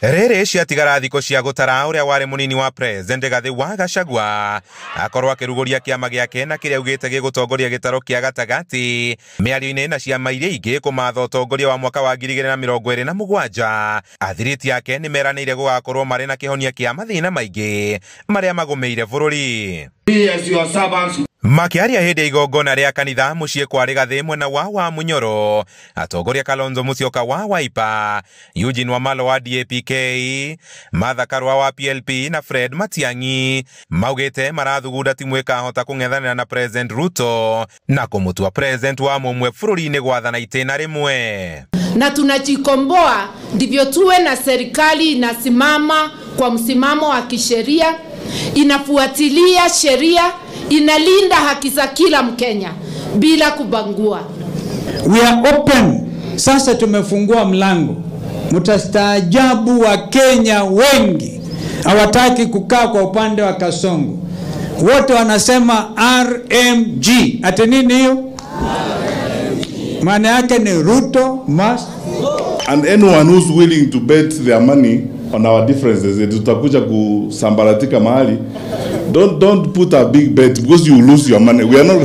Rĩrĩ ciatigara thikũ cia gũtara ũrĩa warĩ mũnini wa President Rigathĩ wa Gachagua akorwo akĩrugũria kĩama gĩake na kĩrĩa augĩte gĩgũtongoria gĩtaro kĩa gatagatĩ mĩario-inĩ na ciama iria ingĩ kũmatha ũtongoria wa mwaka wa 2027. Athiriti ake nĩ meranĩire gũgakorwo marĩ na kĩhonia kĩa mathĩna maingĩ marĩa magũmĩire bũrũri. Makĩaria hĩndĩ ya igongona rĩa kanitha mũciĩ kwa Rigathĩ mwena wa Wamunyoro, atongoria Kalonzo Musyoka wa Wiper, Eugene Wamalwa wa DAPK, Martha Karua wa PLP na Fred Matiang'i maugĩte marathugunda timu ĩkahota kũng'ethanĩra na President Ruto na kũmũtua President wa mũmwe bũrũri-inĩ gwathana itĩna rĩmwe. Na tunajikomboa ndivyo tuwe na serikali inasimama kwa msimamo wa kisheria, inafuatilia sheria, inalinda haki za kila Mkenya bila kubangua. We are open. Sasa tumefungua mlango. Mtastaajabu wa Kenya wengi hawataki kukaa kwa upande wa Kasongo. Wote wanasema RMG. Ati nini hiyo? Maana yake ni Ruto must go. And anyone who's willing to bet their money on our differences, tutakuja kusambaratika mahali. Don't put a big bet because you lose your money. We are not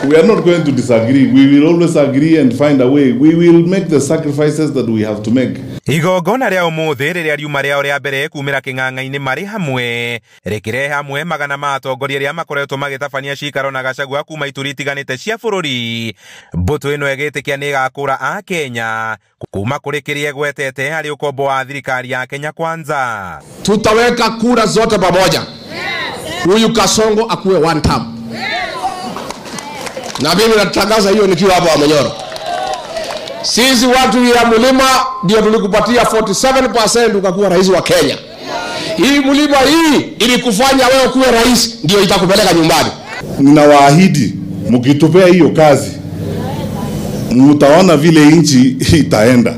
we are not going to disagree. We will always agree and find a way. We will make the sacrifices that we have to make. Igongona rĩa ũmũthĩ rĩrĩa riuma rĩao rĩa mbere kumĩra kĩng'ang'a-inĩ marĩ hamwe rĩkĩrehe hamwe magana ma atongoria arĩa makoretwo magĩtabania cikaro na Gachagua kuma ituri itiganĩte cia bũrũri. Mbũtũ ĩno ĩgĩtĩkia nĩ ĩgakũra a Kenya kuma kũrĩ kĩrĩa ĩgwetete harĩ ũkombo wa thirikari ya Kenya Kwanza. Tutaweka kura zote pamoja. Huyu Kasongo akuwe one term. Na mimi natangaza hiyo nikiwa hapa Wamunyoro. Sisi watu ya mlima ndio tulikupatia 47% ukakuwa rais wa Kenya. Hii mlima hii ilikufanya wewe kuwe rais, ndio itakupeleka nyumbani. Ninawaahidi mkitupea hiyo kazi mtaona vile nchi itaenda.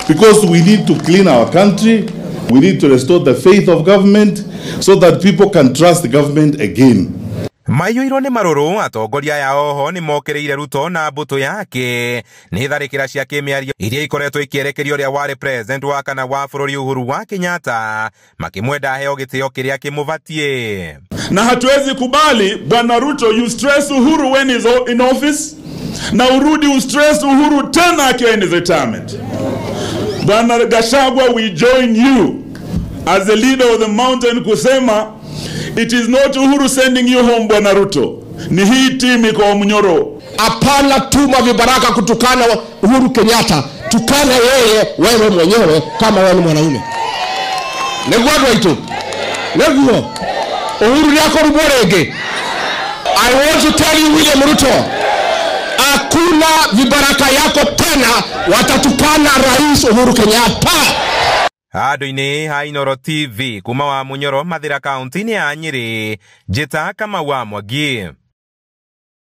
Because we need to clean our country, we need to restore the faith of government so that people can trust the government again. Maiyũirwo nĩ marũrũ atongoria aya oho nĩ mokĩrĩire Ruto na mbũtũ yake nĩ tharĩkĩra cia kĩmĩario iria ikoretwo ikĩerekerio ũrĩa warĩ president wa kana wa bũrũri Uhuru wa Kenyatta makĩmwenda aheo gĩtĩo kĩrĩa kĩmũbatiĩ. Na hatuwezi kubali Bwana Ruto you stress Uhuru when he's in office na urudi ustress Uhuru tena akiwa in his retirement. Bwana Gachagua, we join you as the leader of the mountain kusema it is not Uhuru sending you home, Bwana Ruto. Ni hii timu iko Wamunyoro. Hapana tuma vibaraka kutukana Uhuru Kenyatta. Tukana yeye wewe mwenyewe kama wewe ni mwanaume. Niguo andũ. Niguo. Uhuru yako ruborege. I want to tell you William Ruto, hakuna vibaraka yako tena watatukana Rais Uhuru Kenyatta. Handũ-inĩ ha Inooro TV kuma Wamunyoro Mathĩra kaunti-inĩ ya Nyĩrĩ, njĩta Kamau wa Mwangi.